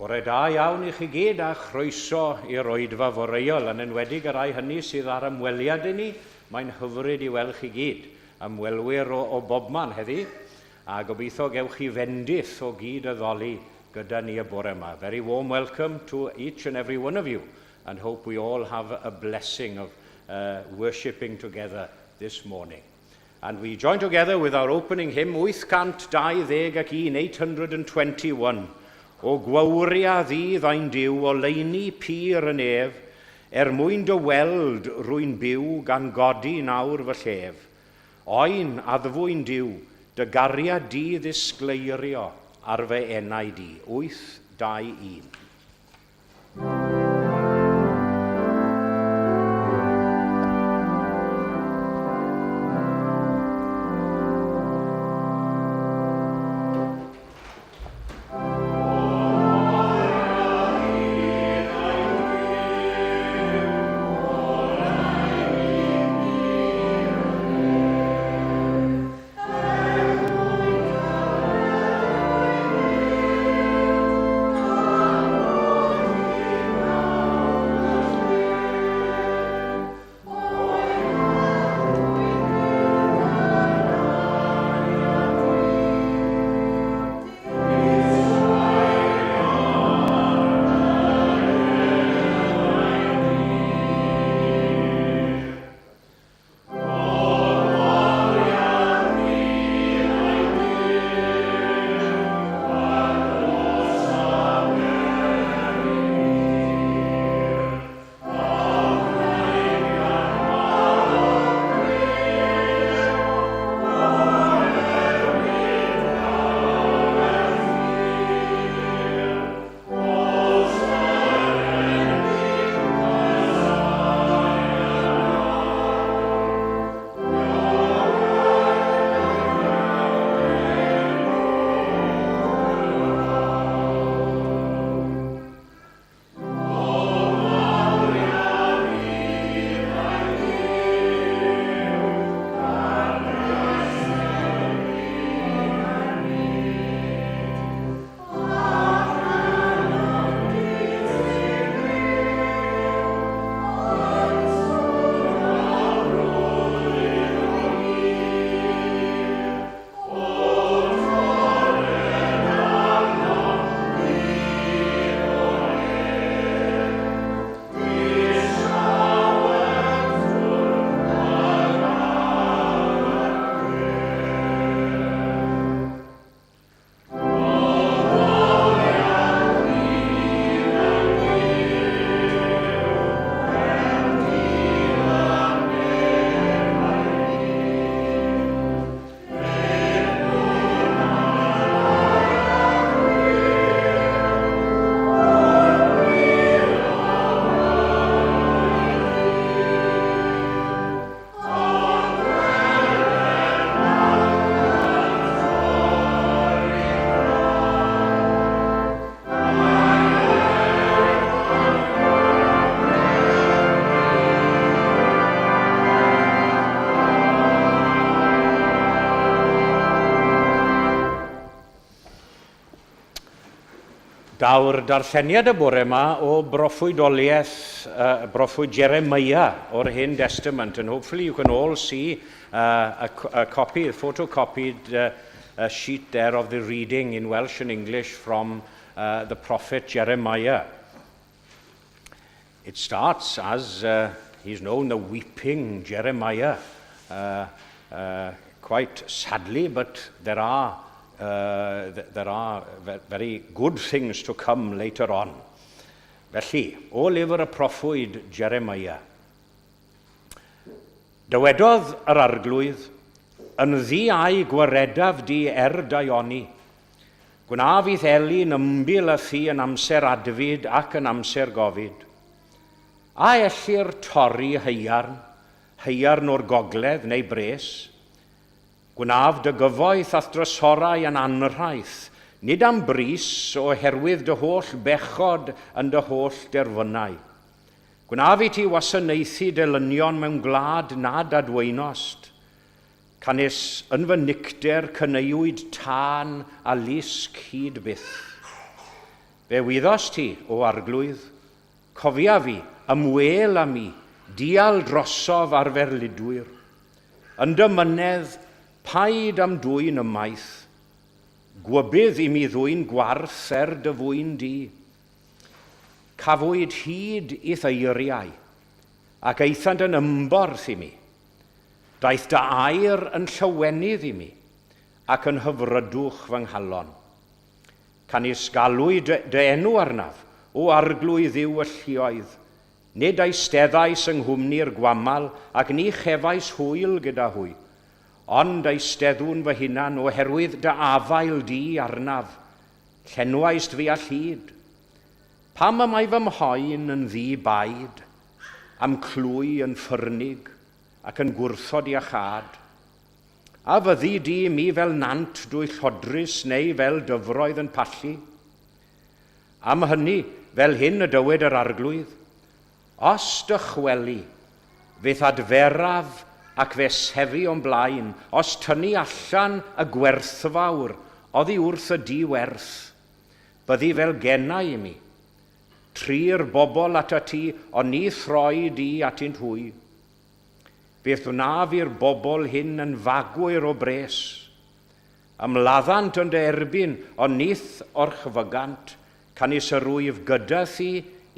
Bore da iawn i chi gyd a chroeso i'r oedfa foreuol, yn enwedig y rhai hynny sydd ar ymweliad i ni. Mae'n hyfryd i weld chi gyd, ymwelwyr o, o bobman heddi, a gobeithio gewch chi fendith o gyd addoli gyda ni y bore yma. Very warm welcome to each and every one of you, and hope we all have a blessing of uh, worshipping together this morning. And we join together with our opening hymn 821, 821. O gwawria ddydd ein Duw, oleuni pur y nef, er mwyn dy weld rwy'n byw gan godi nawr fy llef. Oen, addfwyn Duw, dy gariad di ddisgleirio ar fy enaid i. 821. Daw'r darlleniad y bore yma o broffwydoliaeth, uh, broffwyd Jeremiah o'r Hen Testament, and hopefully you can all see uh, a, a copy, a photocopied uh, a sheet there of the reading in Welsh and English from uh, the prophet Jeremiah. It starts as uh, he's known, the weeping Jeremiah, uh, uh, quite sadly, but there are, uh, th there are very good things to come later on. Felly, o lyfr y proffwyd Jeremiah. Dywedodd yr Arglwydd, Yn ddi a'i gwaredaf di er daioni. Gwnaf i'th elyn ymbil â thi yn amser adfyd ac yn amser gofid. A ellir torri haearn, haearn o'r gogledd neu bres? Gwnaf dy gyfoeth a'th drysorau yn anrhaith, nid am bris, oherwydd dy holl bechod yn dy holl derfynau. Gwnaf i ti wasanaethu delynion mewn gwlad nad adwaenost. Canys yn fy nicter cyneuwyd tân a lusg hyd byth. Fe wyddost ti, o Arglwydd, cofia fi, ymwêl â mi, dial drosof ar ferlidwyr. Yn dy mynedd, paid â'm dwyn ymaith. Gwybydd i mi ddwyn gwarth er dy fwyn di. Cafwyd hyd i'th eiriau, ac aethant yn ymborth i mi. Daeth dy air yn llawenydd i mi, ac yn hyfrydwch fy nghalon. Canys galwyd dy enw arnaf, O Arglwydd Dduw y lluoedd. Nid eisteddais yng nghwmni'r gwamal, ac ni chefais hwyl gyda hwy. Ond eisteddwn fy hunan oherwydd dy afael di arnaf. Llenwaist fi â llid. Pam y mae fy mhoen yn ddi-baid, a'm clwy yn ffyrnig, ac yn gwrthod iachâd? A fyddi di i mi fel nant dwyllodrus neu fel dyfroedd yn pallu? Am hynny, fel hyn y dywed yr Arglwydd, Os dychweli, fe'th adferaf ac fe sefi o'm blaen, os tynnu allan y gwerthfawr oddi wrth y di-werth, byddi fel genau i mi. Try'r bobl atat ti, ond ni throi di atynt hwy. Beth wnaf i'r bobl hyn yn fagwyr o bres? Ymladdant yn dy erbyn, ond ni'th orchfygant, canys yr wyf gyda thi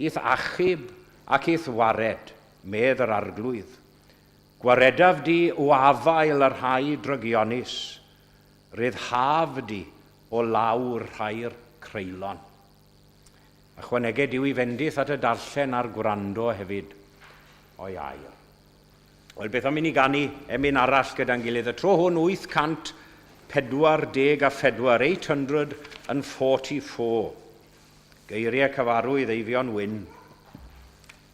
i'th achub ac i'th wared, medd yr Arglwydd. Gwaredaf di o afael y rhai drygionus, ryddhaf di o law'r rhai'r creulon. Ychwaneged yw i fendith at y darllen a'r gwrando hefyd o'i air. Wel, beth am i ni ganu emyn arall gyda'n gilydd? Y tro hwn 844, 844. Geiriau cyfarwydd Eifion Wyn.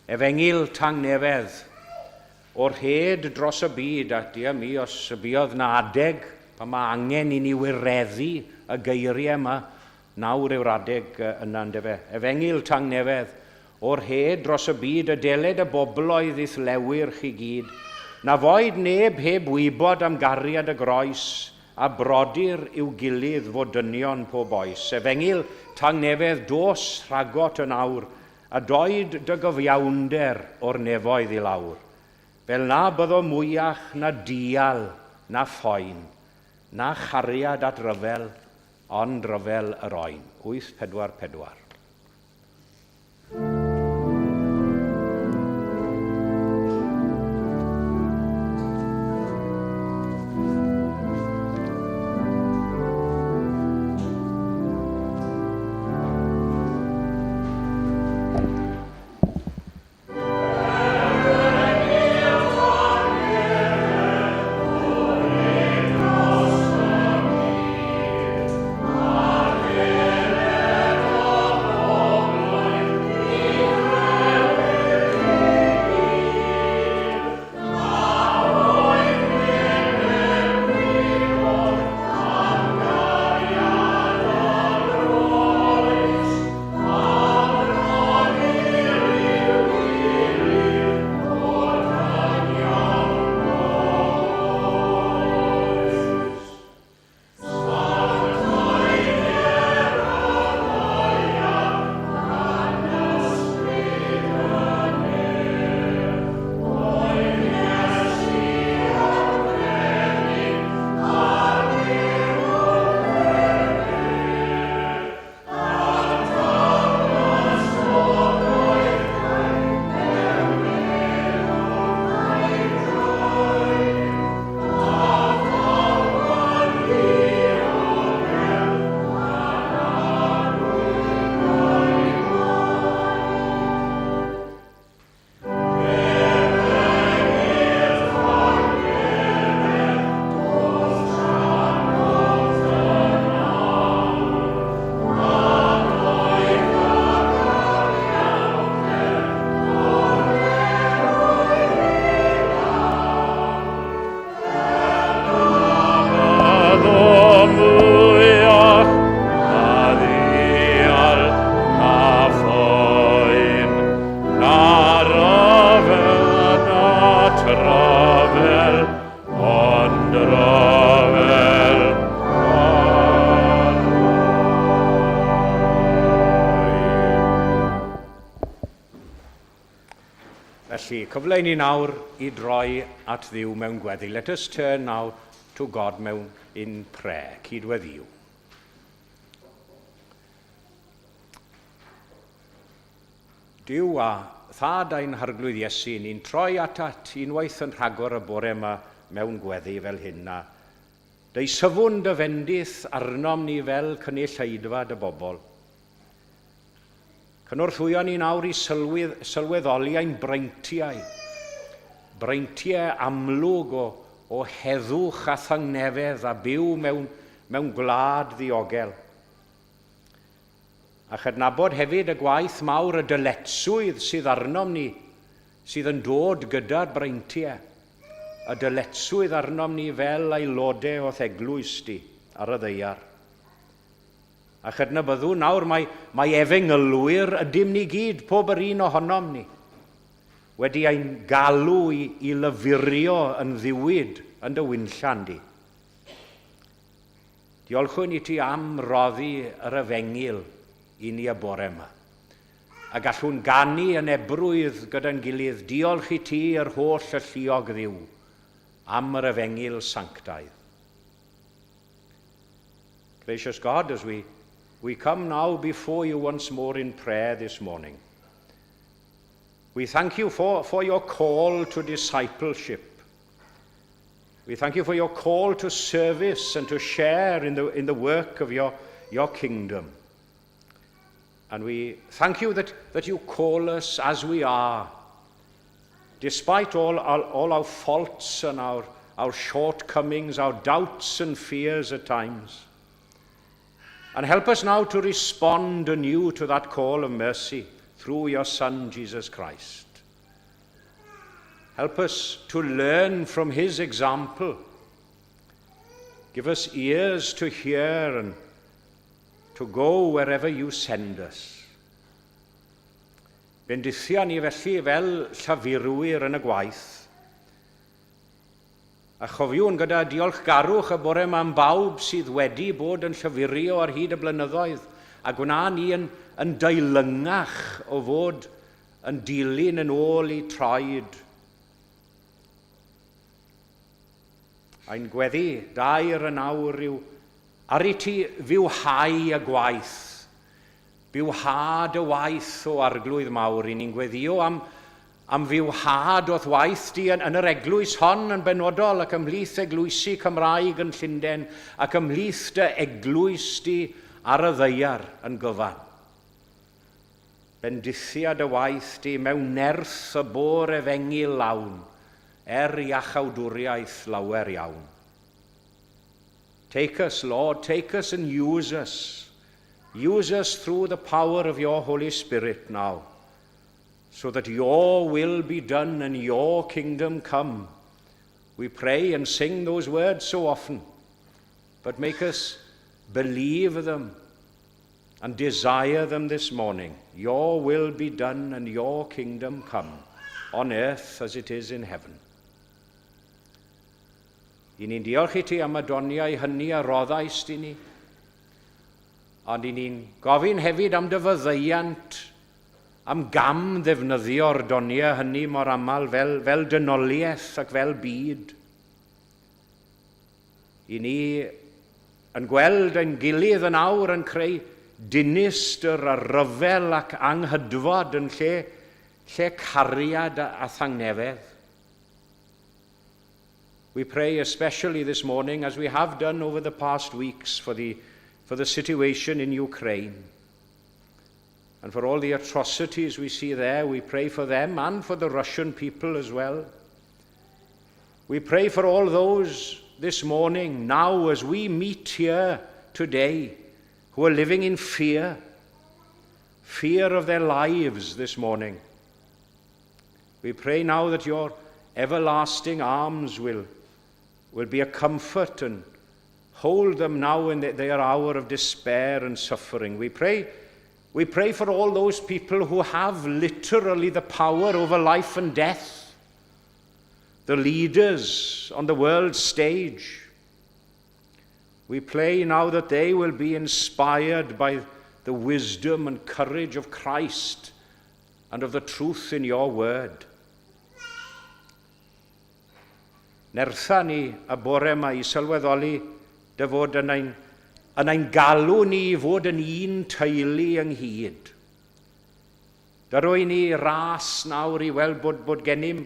Efengyl tangnefedd, o'r rhed dros y byd, a dia mi os y buodd na adeg pan mae angen i ni wireddu y geiriau yma, Nawr yw'r adeg yna, yndyfe? Efengyl tangnefedd, o'r hed dros y byd y deled y bobloedd i'th lewyrch i gyd, na foed neb heb wybod am gariad y groes, a brodyr i'w gilydd fod dynion pob oes. Efengyl tangnefedd, dos rhagot yn awr, a doed dy gyfiawnder o'r nefoedd i lawr, fel na byddo mwyach na dial na phoen, na chariad at ryfel, Ond rhyfel yr oen. 844. Felly, cyfle i ni nawr i droi at Dduw mewn gweddi. Let us turn now to God mewn in prayer. Cydweddiw. Duw a Thad ein Harglwydd Iesu, ni'n troi atat unwaith yn rhagor y bore yma mewn gweddi fel hyn, a deisyfwn dy fendith arnom ni fel cynulleidfa dy bobl. Cynorthwyo ni nawr i sylwydd, sylweddoli ein breintiau, breintiau amlwg o, o heddwch a thangnefedd a byw mewn, mewn gwlad ddiogel. A chydnabod hefyd y gwaith mawr y dyletswydd sydd arnom ni, sydd yn dod gyda'r breintiau, y dyletswydd arnom ni fel aelodau o'th eglwys di ar y ddaear. A chydnabyddwn nawr mai, mai efengylwyr ydym ni gyd, pob yr un ohonom ni, wedi ein galw i, i lyfurio yn ddiwyd yn dy winllan di. Diolchwn i ti am roddi yr efengyl i ni y bore yma. A gallwn ganu yn ebrwydd gyda'n gilydd, diolch i ti yr holl alluog Dduw am yr efengyl sanctaidd. Gracious God, as we, we come now before you once more in prayer this morning, we thank you for, for your call to discipleship. We thank you for your call to service and to share in the, in the work of your, your kingdom. And we thank you that, that you call us as we are, despite all our, all our faults and our, our shortcomings, our doubts and fears at times. And help us now to respond anew to that call of mercy through your Son, Jesus Christ. Help us to learn from his example. Give us ears to hear and to go wherever you send us. Bendithia ni felly fel llafurwyr yn y gwaith. A chofiwn gyda diolchgarwch y bore yma am bawb sydd wedi bod yn llafurio ar hyd y blynyddoedd a gwna ni yn, yn deilyngach o fod yn dilyn yn ôl eu traed. Ein gweddi daer yn awr yw ar i ti fywhau y gwaith, bywhad y waith o Arglwydd mawr. I ni'n gweddio am, am fywhad o'th waith di yn, yn yr eglwys hon yn benodol ac ymhlith eglwysi Cymraeg yn Llundain ac ymhlith dy eglwys di ar y ddaear yn gyfan. Bendithia dy waith di mewn nerth y bo'r efengyl lawn, er iachawdwriaeth lawer iawn. Take us, Lord, take us and use us. Use us through the power of your Holy Spirit now, so that your will be done and your kingdom come. We pray and sing those words so often, but make us believe them and desire them this morning. Your will be done and your kingdom come on earth as it is in heaven. I ni'n diolch i ti am y doniau hynny a roddaist i ni. Ond i ni'n gofyn hefyd am dy faddeuant, am gam ddefnyddio'r doniau hynny mor aml fel, fel dynoliaeth ac fel byd. I ni yn gweld ein gilydd yn awr yn creu dinistr a rhyfel ac anghydfod yn lle, lle cariad a, a thangnefedd. We pray especially this morning, as we have done over the past weeks, for the, for the situation in Ukraine. And for all the atrocities we see there, we pray for them and for the Russian people as well. We pray for all those this morning, now, as we meet here today, who are living in fear, fear of their lives this morning. We pray now that your everlasting arms will, will be a comfort and hold them now in their hour of despair and suffering. We pray, we pray for all those people who have literally the power over life and death, the leaders on the world stage. We pray now that they will be inspired by the wisdom and courage of Christ and of the truth in your word. Nertha ni y bore yma i sylweddoli dy fod yn ein, yn ein galw ni i fod yn un teulu ynghyd. Dyrwy ni ras nawr i weld bod, bod gennym,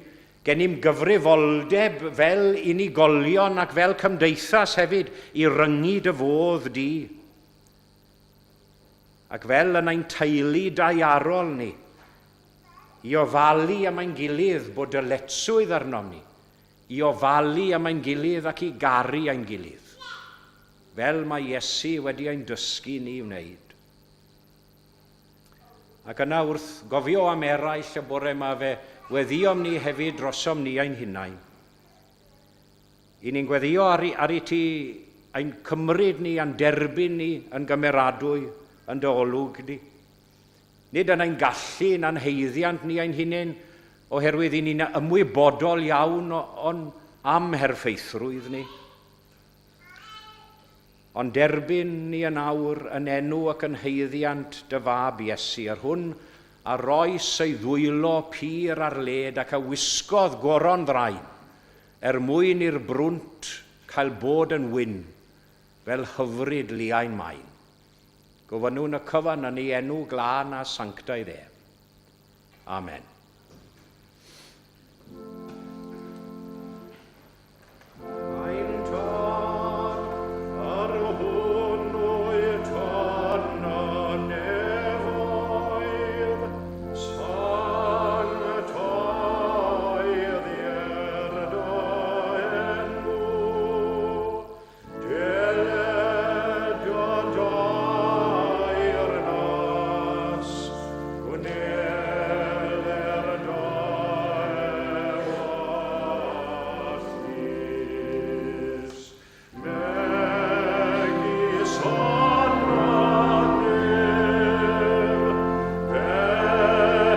gennym gyfrifoldeb fel unigolion ac fel cymdeithas hefyd i ryngu dy fodd di. Ac fel yn ein teulu daearol ni, i ofalu am ein gilydd bod dyletswydd arnom ni, i ofalu am ein gilydd ac i garu ein gilydd, fel mae Iesu wedi ein dysgu ni i wneud. Ac yna wrth gofio am eraill y bore yma fe weddïom ni hefyd drosom ni ein hunain. I ni'n gweddio ar, ar i ti ein cymryd ni a'n derbyn ni yn gymeradwy yn dy olwg di. Nid yn ein gallu na'n haeddiant ni ein hunain, oherwydd i ni'n ymwybodol iawn o'n amherffeithrwydd ni. Ond derbyn ni yn awr yn enw ac yn haeddiant dy Fab Iesu, yr hwn a roes ei ddwylo pur ar led ac a wisgodd goron ddrain, er mwyn i'r brwnt cael bod yn wyn, fel hyfryd liain main. Gofynnwn y cyfan yn ei enw glân a sanctaidd ef. Amen. Ein Tad, yr hwn wyt yn y nefoedd, sanctaiddier dy enw. Deled dy deyrnas, gwneler dy ewyllys, megis yn y nef, felly ar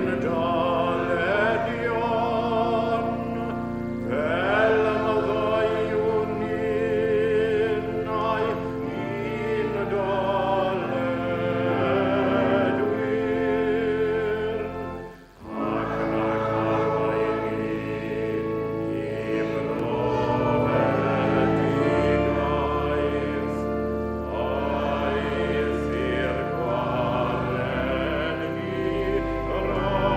y ddaear hefyd. Fel y maddeuwn ninnau i'n dyledwyr, ac nac arwain ni i brofedigaeth, aeth i'r gwared ni rhag drwg.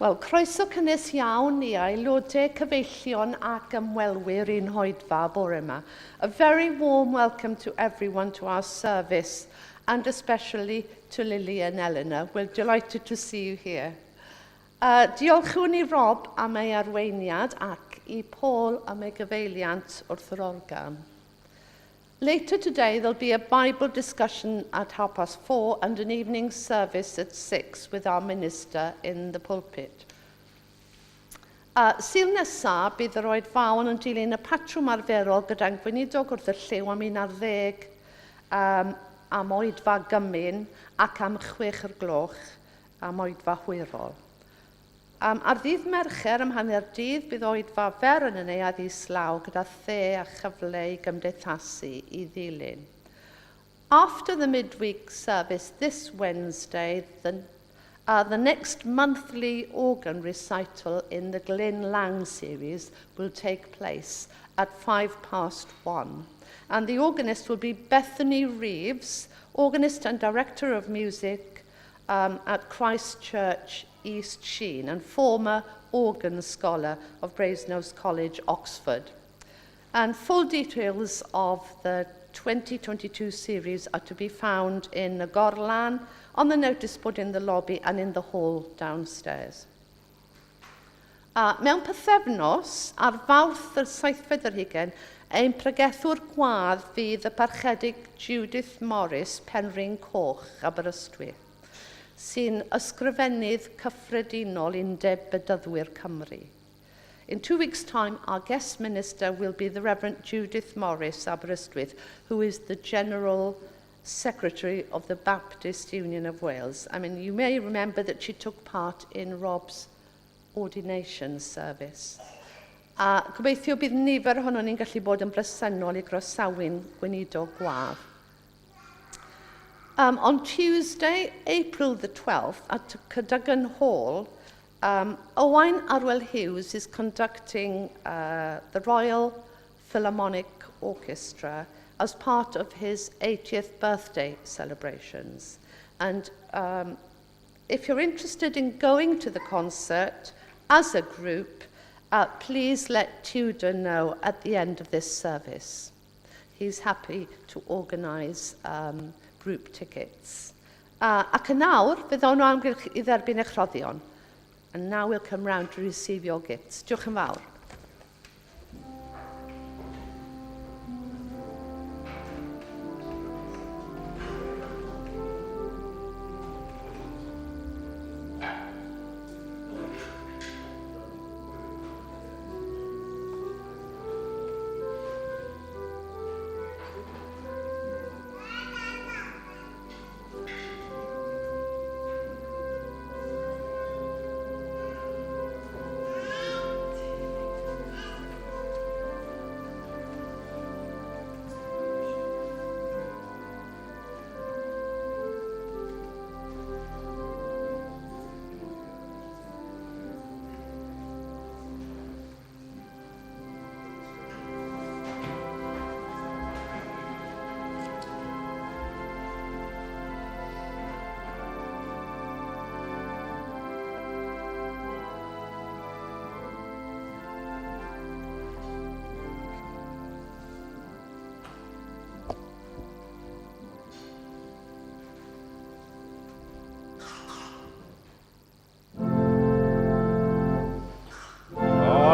Wel, croeso cynnes iawn i aelodau, cyfeillion ac ymwelwyr i'n hoedfa bore yma. A very warm welcome to everyone to our service and especially to Lily and Eleanor. We're delighted to see you here. Uh, diolchwn i Rob am ei arweiniad ac i Paul am ei gyfeiliant wrth yr organ. Later today, there'll be a Bible discussion at 4:30 and an evening service at 6 with our minister in the pulpit. Uh, Sul nesaf, bydd yr oedfaon yn dilyn y patrwm arferol gyda'n gweinidog wrth y llyw am 11 um, am oedfa gymun ac am 6 o'r gloch am oedfa hwyrol. Ar ddydd Mercher am hanner dydd bydd oedfa fer yn y neuadd islaw gyda the a chyfle i gymdeithasu i ddilyn. After the midweek service this Wednesday, the next monthly organ recital in the Glyn Lang series will take place at 1:05. And the organist will be Bethany Reeves, organist and director of music at Christ Church, East Sheen, and former organ scholar of Brasenose College, Oxford. And full details of the 2022 series are to be found in the Gorlan, on the notice board in the lobby and in the hall downstairs. Mewn pythefnos, ar Fawrth yr 27, ein pregethwr gwadd fydd y Parchedig Judith Morris, Penrhyn Coch, Aberystwyth, sy'n ysgrifennydd cyffredinol Undeb Bedyddwyr Cymru. In 2 weeks' time, our guest minister will be the Reverend Judith Morris, Aberystwyth, who is the General Secretary of the Baptist Union of Wales. I mean, you may remember that she took part in Rob's ordination service. A gobeithio bydd nifer ohonon ni'n gallu bod yn bresennol i groesawu'n gweinidog gwadd. On Tuesday, April the 12th, at Cadogan Hall, Owain Arwel Hughes is conducting the Royal Philharmonic Orchestra as part of his 80th birthday celebrations. And if you're interested in going to the concert as a group, please let Tudor know at the end of this service. He's happy to organise group tickets. Ac yn awr, fe ddown o amgylch i dderbyn eich rhoddion. And now we'll come round to receive your gifts. Diolch yn fawr.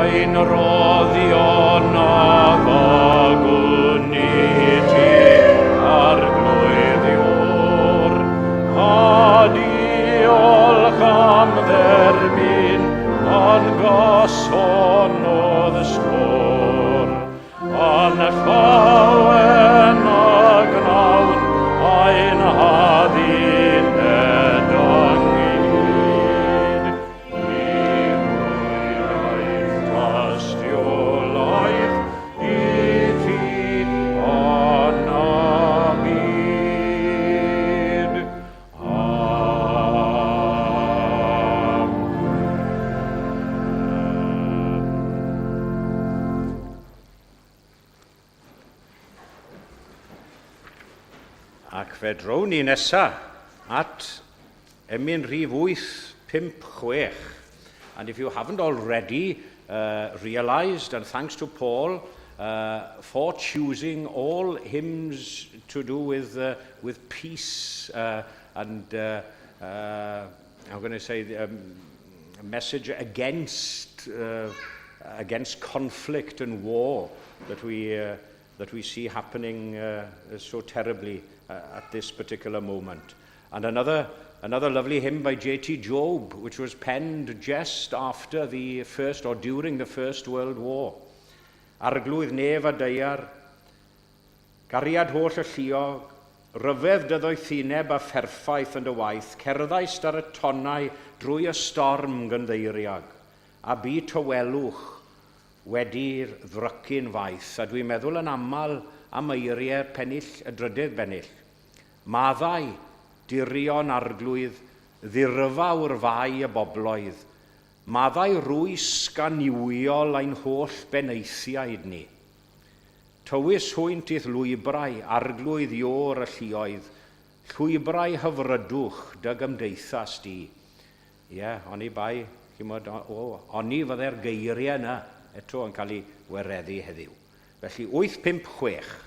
Ein rhoddion a fagwn i ti, Arglwydd Iôr, a diolch am dderbyn yn gyson o ddysgwr. Yn llawen y gwnawn ein hadduned ynghyd. I hwyraidd tystiolaeth i ti yn y byd. Amen. Ac fe drown ni nesa at emyn rhif 8, 5, 6. And if you haven't already realised, and thanks to Paul for choosing all hymns to do with peace and I'm going to say a message against conflict and war that we see happening so terribly at this particular moment. And another lovely hymn by J.T. Job, which was penned just after the first or during the First World War. Arglwydd nef a daear, gariad holl alluog, Rhyfedd dy ddoethineb a pherffaith yn dy waith, cerddaist ar y tonnau drwy y storm gynddeiriog, a bu tawelwch wedi'r ddrycin faith. A dwi'n meddwl yn aml am eiriau pennill y drydydd bennill. Maddau, dirion arglwydd, ddirfawr fai y bobloedd, maddau rwysg a niwiol ein holl benaethiaid ni. Tywys hwynt i'th lwybrau, arglwydd Iôr y lluoedd, llwybrau hyfrydwch dy gymdeithas di. Ie, oni bai, chimod, o, oni fyddai'r geiriau yna eto yn cael eu gwireddu heddiw. Felly, 856.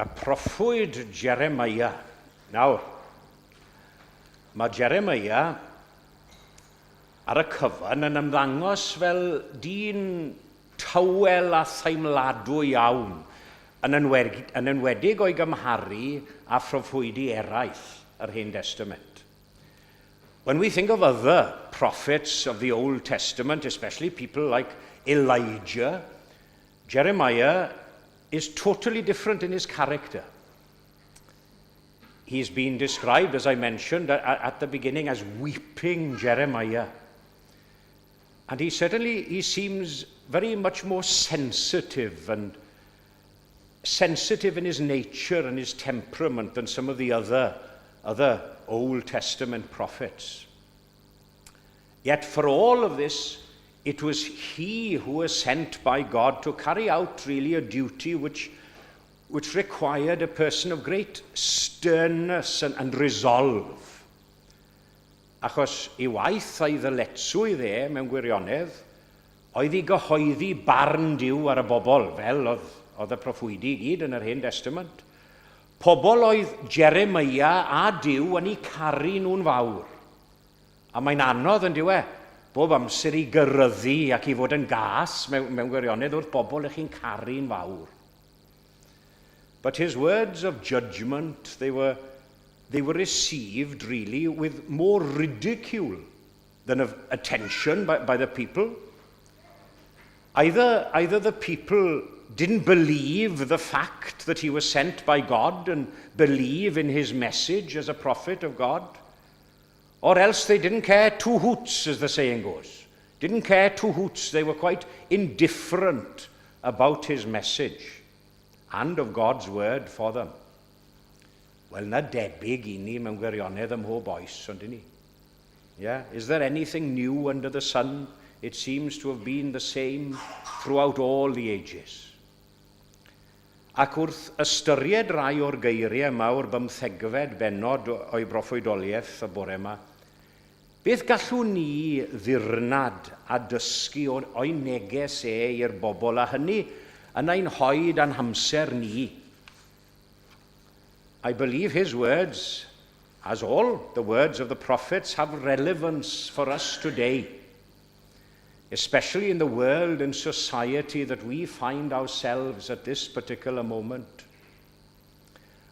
Y proffwyd Jeremiah. Nawr, mae Jeremiah ar y cyfan yn ymddangos fel dyn tawel a theimladwy iawn, yn enwedig, yn enwedig o'i gymharu â phroffwydi eraill yr Hen Destament. When we think of other prophets of the Old Testament, especially people like Elijah, Jeremiah is totally different in his character. He's been described, as I mentioned at the beginning, as weeping Jeremiah. And he certainly he seems very much more sensitive and sensitive in his nature and his temperament than some of the other Old Testament prophets. Yet for all of this, it was he who was sent by God to carry out really a duty which required a person of great sternness and resolve. Achos ei waith a'i ddyletswydd e mewn gwirionedd oedd i gyhoeddi barn Duw ar y bobl, fel oedd y proffwydi i gyd yn yr Hen Testament. Pobl oedd Jeremia a Duw yn eu caru nhw'n fawr. A mae'n anodd yn dyw e, bob amser i gyryddu ac i fod yn gas mewn gwirionedd wrth bobl ych chi'n caru'n fawr. But his words of judgment, they were received really with more ridicule than of attention by the people. Either the people didn't believe the fact that he was sent by God and believe in his message as a prophet of God, or else they didn't care two hoots, as the saying goes. Didn't care two hoots. They were quite indifferent about his message and of God's word for them. Wel, 'na debyg i ni mewn gwirionedd ym mhob oes, on'd ni? Yeah? Is there anything new under the sun? It seems to have been the same throughout all the ages. Ac wrth ystyried rai o'r geiriau yma o'r bymthegfed bennod o'i broffwydoliaeth y bore yma, beth gallwn ni ddirnad a dysgu o'i neges e i'r bobl a hynny yn ein hoed a'n hamser ni? I believe his words, as all the words of the prophets, have relevance for us today, especially in the world and society that we find ourselves at this particular moment.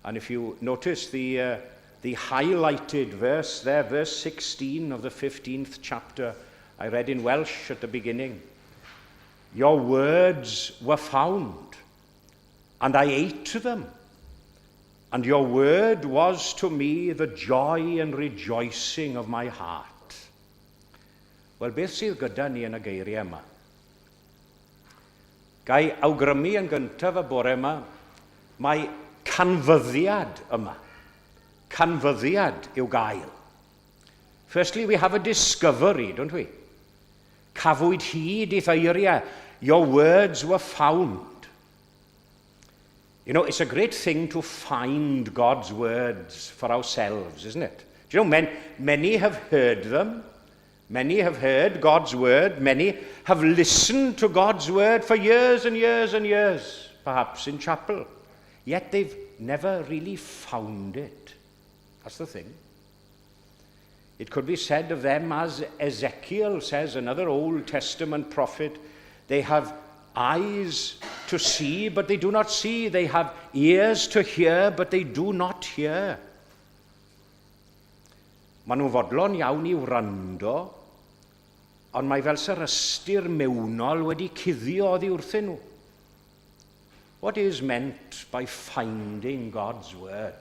And if you notice the highlighted verse there, verse 16 of the 15th chapter, I read in Welsh at the beginning. "Your words were found, and I ate them. And your word was to me the joy and rejoicing of my heart." Wel, beth sydd gyda ni yn y geiriau yma? Ga i awgrymu yn gyntaf y bore yma, mae canfyddiad yma. Canfyddiad i'w gael. Firstly, we have a discovery, don't we? Cafwyd hyd i'th eiriau. "Your words were found." It's a great thing to find God's words for ourselves, isn't it? Do you know, many have heard them. Many have heard God's word. Many have listened to God's word for years and years and years, perhaps in chapel. Yet they've never really found it. That's the thing. It could be said of them, as Ezekiel says, another Old Testament prophet, "They have eyes to see, but they do not see. They have ears to hear, but they do not hear." Maen nhw'n fodlon iawn i wrando, ond mae fel sa'r ystyr mewnol wedi cuddio oddi wrthyn nhw. What is meant by finding God's word?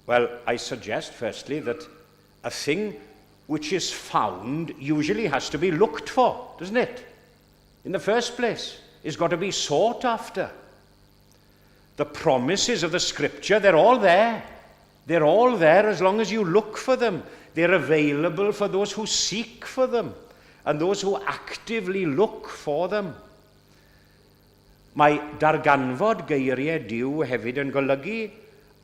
Well, I suggest firstly that a thing which is found usually has to be looked for, doesn't it? In the first place, it's got to be sought after. The promises of the scripture, they're all there. They're all there as long as you look for them. They're available for those who seek for them and those who actively look for them. Mae darganfod geiriau Duw hefyd yn golygu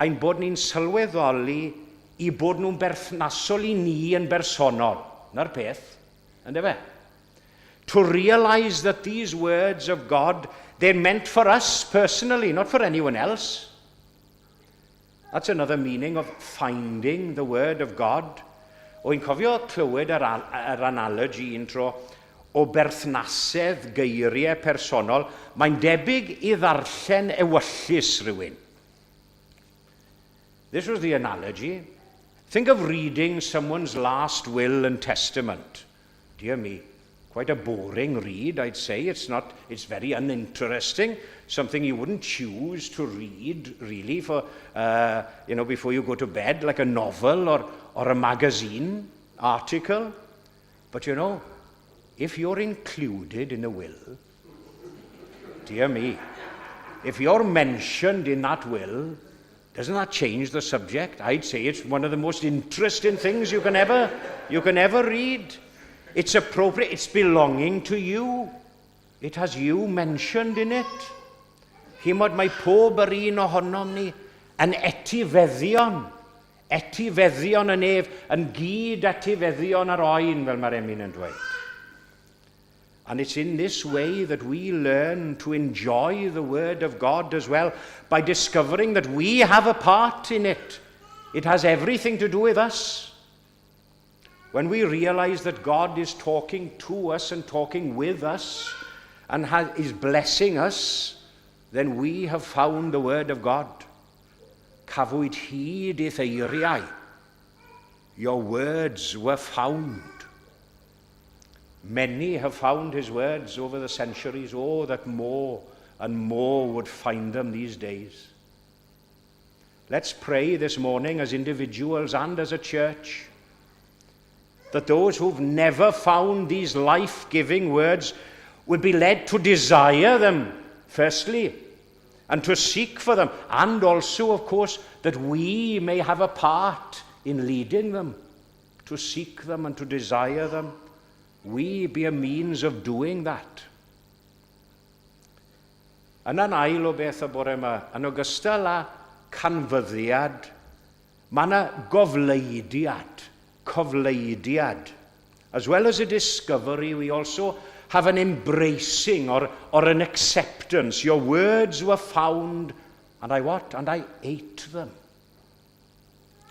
ein bod ni'n sylweddoli eu bod nhw'n berthnasol i ni yn bersonol. 'Na'r peth, yndyfe? To realise that these words of God, they're meant for us personally, not for anyone else. That's another meaning of finding the word of God. Wy'n cofio clywed yr analogy un tro o berthnasedd geiriau personol. Mae'n debyg i ddarllen ewyllys rhywun. This was the analogy. Think of reading someone's last will and testament. Dear me, quite a boring read, I'd say. It's not, it's very uninteresting. Something you wouldn't choose to read, really, for before you go to bed, like a novel or a magazine article. But if you're included in a will, dear me, If you're mentioned in that will, doesn't that change the subject? I'd say it's one of the most interesting things you can ever read. It's appropriate, it's belonging to you. It has you mentioned in it. Chimod, mae pob yr un ohonom ni yn etifeddion. Etifeddion y nef, yn gyd etifeddion yr Oen, fel mae'r emyn yn dweud. And it's in this way that we learn to enjoy the Word of God as well, by discovering that we have a part in it. It has everything to do with us. When we realize that God is talking to us and talking with us and is blessing us, then we have found the Word of God. Cafwyd hyd i'th eiriau. Your words were found. Many have found his words over the centuries. Oh, that more and more would find them these days. Let's pray this morning as individuals and as a church that those who've never found these life giving words would be led to desire them, firstly, and to seek for them, and also, of course, that we may have a part in leading them to seek them and to desire them. We be a means of doing that. Yna'n ail o beth y bore yma, yn ogystal â canfyddiad, mae yna gofleidiad, cofleidiad. As well as a discovery, we also have an embracing or an acceptance. Your words were found, and I what? And I ate them.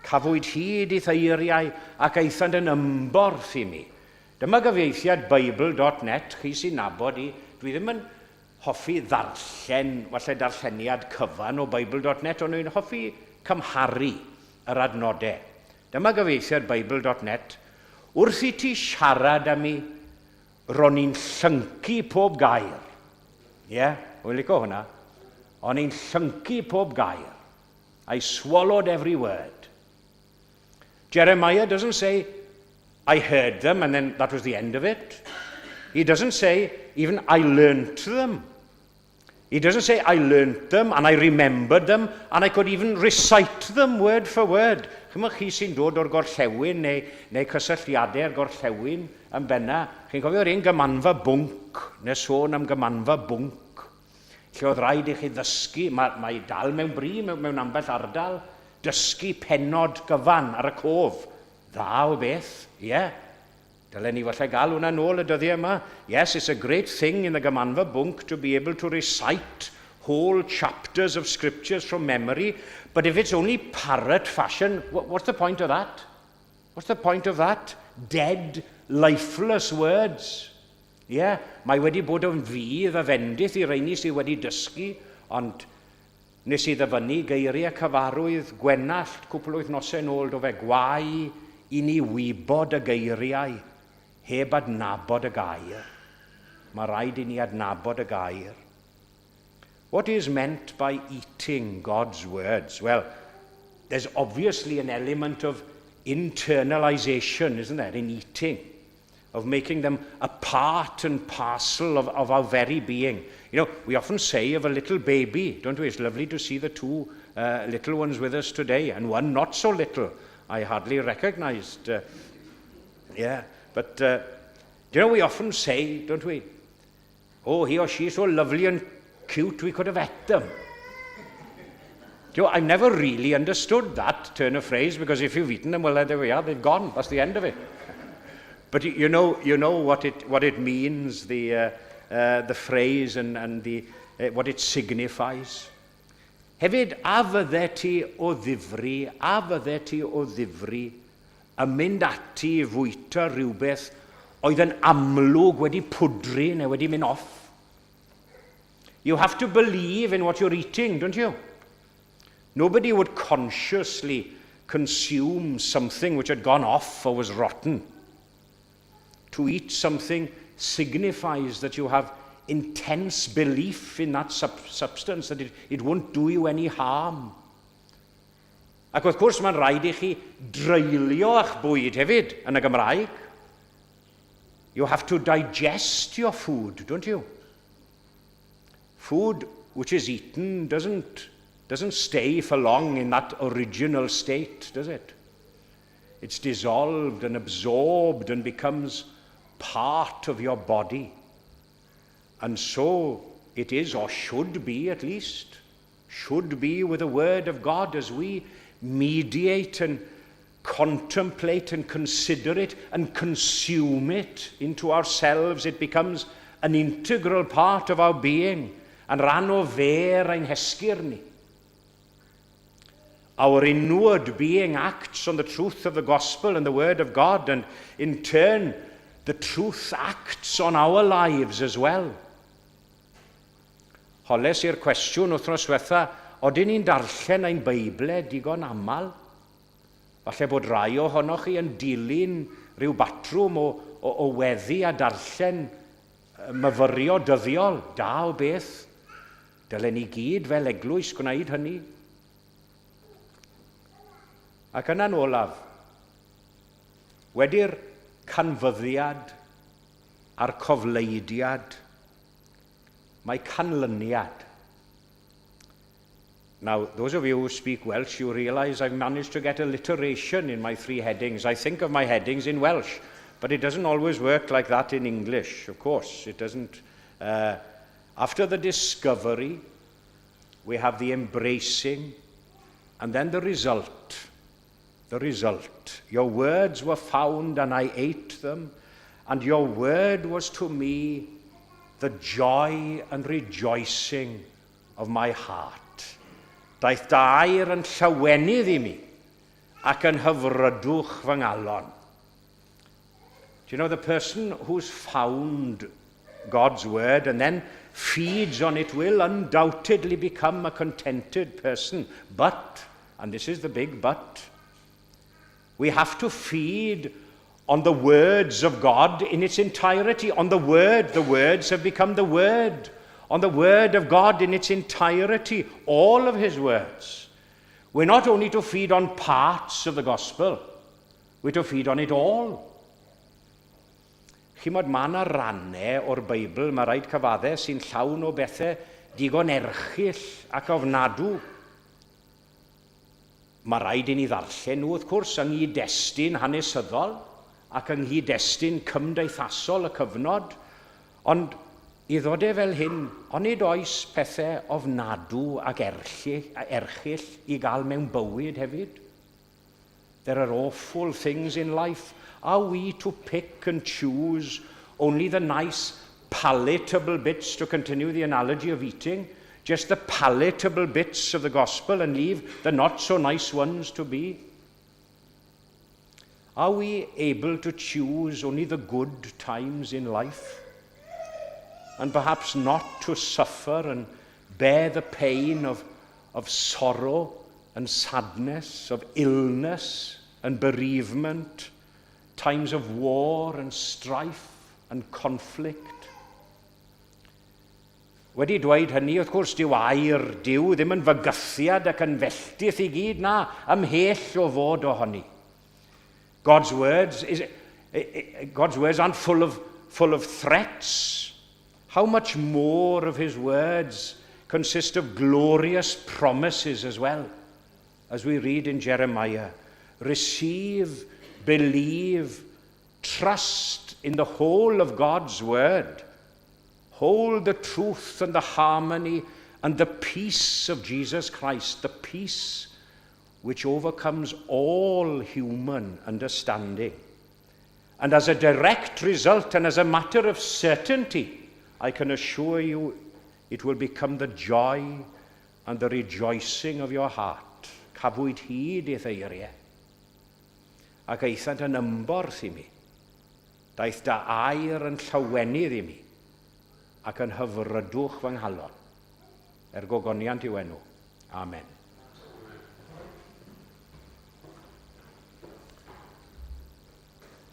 Cafwyd hyd i'th eiriau ac aethant yn ymborth i mi. Dyma gyfieithiad Bible.net, chi sy'n nabod i. Dwi ddim yn hoffi ddarllen, falle darlleniad cyfan o Bible.net, ond dwi'n hoffi cymharu yr adnodau. Dyma gyfieithiad Bible.net. Wrth i ti siarad â mi, ro'n i'n llyncu pob gair. Ie, yeah, wy'n licio hwnna. O'n i'n llyncu pob gair. I swallowed every word. Jeremiah doesn't say, "I heard them and then that was the end of it." He doesn't say, even, "I learnt them." He doesn't say, "I learnt them and I remembered them and I could even recite them word for word." Chymod, chi sy'n dod o'r gorllewin neu cysylltiadau'r gorllewin yn benna, chi'n cofio'r un gymanfa bwnc, neu sôn am gymanfa bwnc, lle oedd rhaid i chi ddysgu, mae dal mewn bri mewn ambell ardal, dysgu penod gyfan ar y cof. Dda o beth, ie. Yeah. Dylen ni falle gael hwnna nôl y dyddiau yma. Yes, it's a great thing in the Gymanfa Bwnc to be able to recite whole chapters of scriptures from memory, but if it's only parrot fashion, what's the point of that? What's the point of that? Dead, lifeless words. Yeah, mae wedi bod yn fudd a fendith i reini sydd wedi dysgu, ond nes i ddyfynnu geiriau cyfarwydd Gwenallt cwpl o wythnosau nôl, do fe, "Gwae i ni wybod y geiriau heb adnabod y gair." Mae rhaid i ni adnabod y gair. What is meant by eating God's words? Well, there's obviously an element of internalization, isn't there, in eating, of making them a part and parcel of our very being. We often say of a little baby, don't we? It's lovely to see the two little ones with us today, and one not so little. I hardly recognized. Yeah, but do you know, we often say, don't we? "Oh, he or she is so lovely and cute, we could have ate them." Do you know, I've never really understood that turn of phrase because if you've eaten them, well, there we are, they've gone. That's the end of it. But you know what it means, the phrase and what it signifies. Hefyd, a fydde ti o ddifri, a fydde ti o ddifri yn mynd ati i fwyta rhywbeth oedd yn amlwg wedi pwdru neu wedi mynd off? You have to believe in what you're eating, don't you? Nobody would consciously consume something which had gone off or was rotten. To eat something signifies that you have intense belief in that substance, that it won't do you any harm. Ac wrth gwrs mae'n rhaid i chi dreulio eich bwyd hefyd yn y Gymraeg. You have to digest your food, don't you? Food which is eaten doesn't stay for long in that original state, does it? It's dissolved and absorbed and becomes part of your body. And so it is, or should be at least, should be with the Word of God as we mediate and contemplate and consider it and consume it into ourselves. It becomes an integral part of our being and rhan o fer ein hesgyrn ni. Our inward being acts on the truth of the gospel and the word of God, and in turn, the truth acts on our lives as well. Holes i'r cwestiwn wythnos diwetha, odyn ni'n darllen ein Beiblau digon aml? Falle bod rai ohonoch chi yn dilyn rhyw batrwm o weddi a darllen myfyrio dyddiol. Da o beth. Dylen ni gyd fel eglwys gwneud hynny. Ac yna'n olaf, wedi'r canfyddiad a'r cofleidiad, mae canlyniad. Now, those of you who speak Welsh, you realise I've managed to get alliteration in my three headings. I think of my headings in Welsh, but it doesn't always work like that in English, of course. It doesn't. After the discovery, we have the embracing, and then the result. The result. Your words were found, and I ate them, and your word was to me the joy and rejoicing of my heart. Daeth dy air yn llawenydd i mi ac yn hyfrydwch fy ngalon. Do you know the person who's found God's word and then feeds on it will undoubtedly become a contented person. But, and this is the big but, we have to feed on the words of God in its entirety. On the word, the words have become the word. On the word of God in its entirety, all of his words. We're not only to feed on parts of the gospel, we're to feed on it all. Chimod, mae yna rannau o'r Beibl, mae rhaid cyfadde, sy'n llawn o bethau digon erchyll ac ofnadw. Mae rhaid i ni ddarllen nhw, wrth gwrs, yng nghyd-destun hanesyddol ac yng nghyd-destun cymdeithasol y cyfnod, ond i ddod e fel hyn, onid oes pethau ofnadw ac erchyll i gael mewn bywyd hefyd? There are awful things in life. Are we to pick and choose only the nice, palatable bits, to continue the analogy of eating, just the palatable bits of the gospel and leave the not so nice ones to be? Are we able to choose only the good times in life? And perhaps not to suffer and bear the pain of sorrow and sadness, of illness and bereavement, times of war and strife and conflict? Wedi dweud hynny, wrth gwrs, dyw air Duw ddim yn fygythiad ac yn felltith i gyd, na, ymhell o fod ohoni. God's words aren't full of threats. How much more of his words consist of glorious promises as well, as we read in Jeremiah. Receive, believe, trust in the whole of God's word. Hold the truth and the harmony and the peace of Jesus Christ, the peace which overcomes all human understanding. And as a direct result and as a matter of certainty, I can assure you it will become the joy and the rejoicing of your heart. Cafwyd hyd i'th eiriau, ac aethant yn ymborth i mi. Daeth dy air yn llawenydd i mi, ac yn hyfrydwch fy nghalon. Er gogoniant i'w enw. Amen.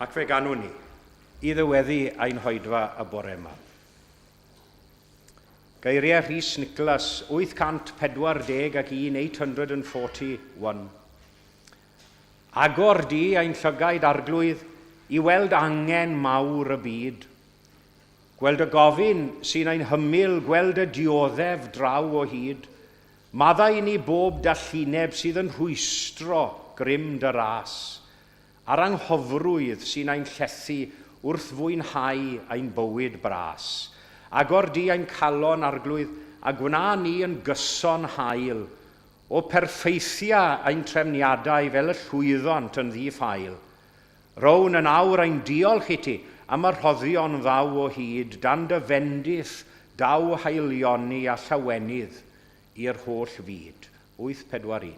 Ac fe ganwn ni i ddiweddu ein hoedfa y bore yma. Geiriau Rhys Nicholas, 841, 841. Agor di ein llygaid, Arglwydd, i weld angen mawr y byd. Gweld y gofyn sy'n ein hymyl, gweld y dioddef draw o hyd. Maddau i ni bob dallineb sydd yn rhwystro grym dy ras, a'r anghofrwydd sy'n ein llethu wrth fwynhau ein bywyd bras. Agor di ein calon, Arglwydd, a gwna ni yn gyson hael, o perffeithia ein trefniadau fel y llwyddont yn ddi-ffael. Rhown yn awr ein diolch i ti am y rhoddion ddaw o hyd dan dy fendith, daw haelioni a llawenydd i'r holl fyd. 841.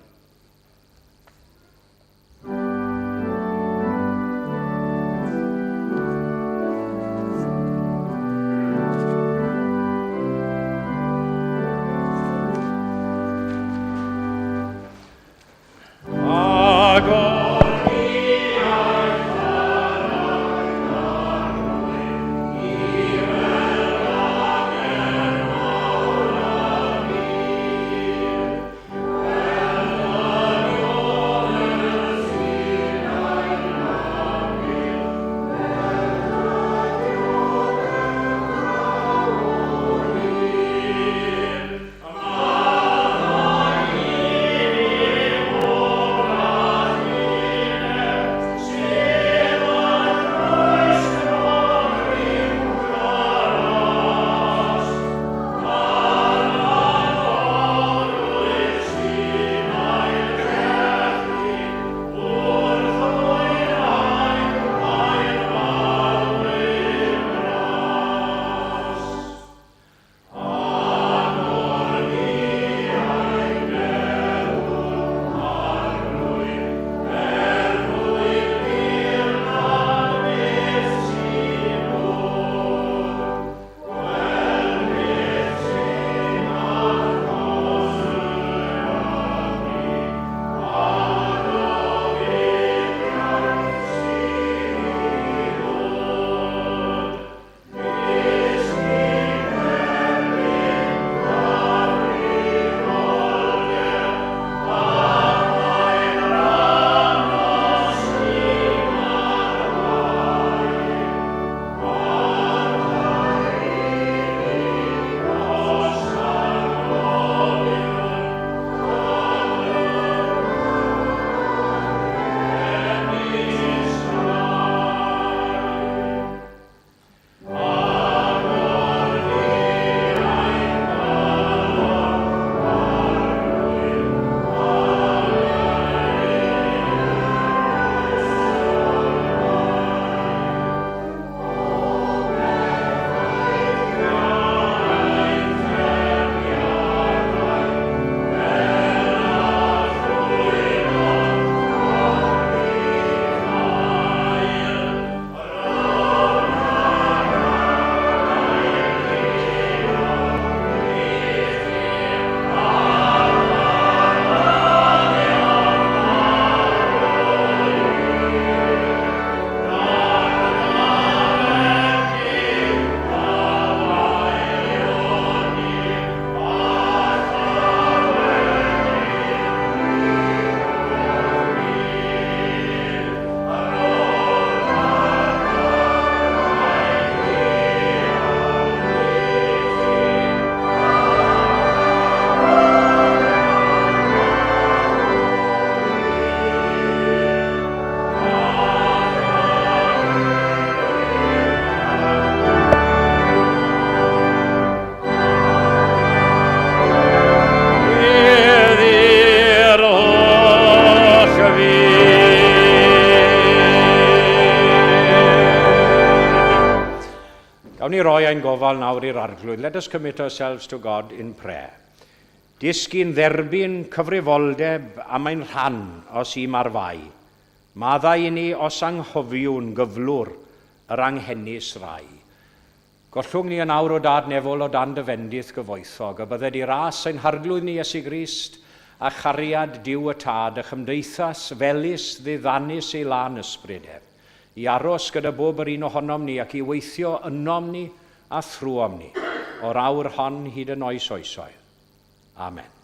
Gawn ni roi ein gofal nawr i'r Arglwydd. Let us commit ourselves to God in prayer. Disgyn dderbyn cyfrifoldeb am ein rhan os i mar fai. Maddau i ni os anghofiwn gyflwr yr anghenus rai. Gollwng ni yn awr o Dad nefol o dan dy fendith gyfoethog, y bydded i ras ein Harglwydd ni Iesu Grist, a chariad Duw y Tad, a chymdeithas felys ddiddanus ei lân ysbryd ef, i aros gyda bob yr un ohonom ni ac i weithio ynom ni a thrwom ni, o'r awr hon hyd yn oes oesoedd. Amen.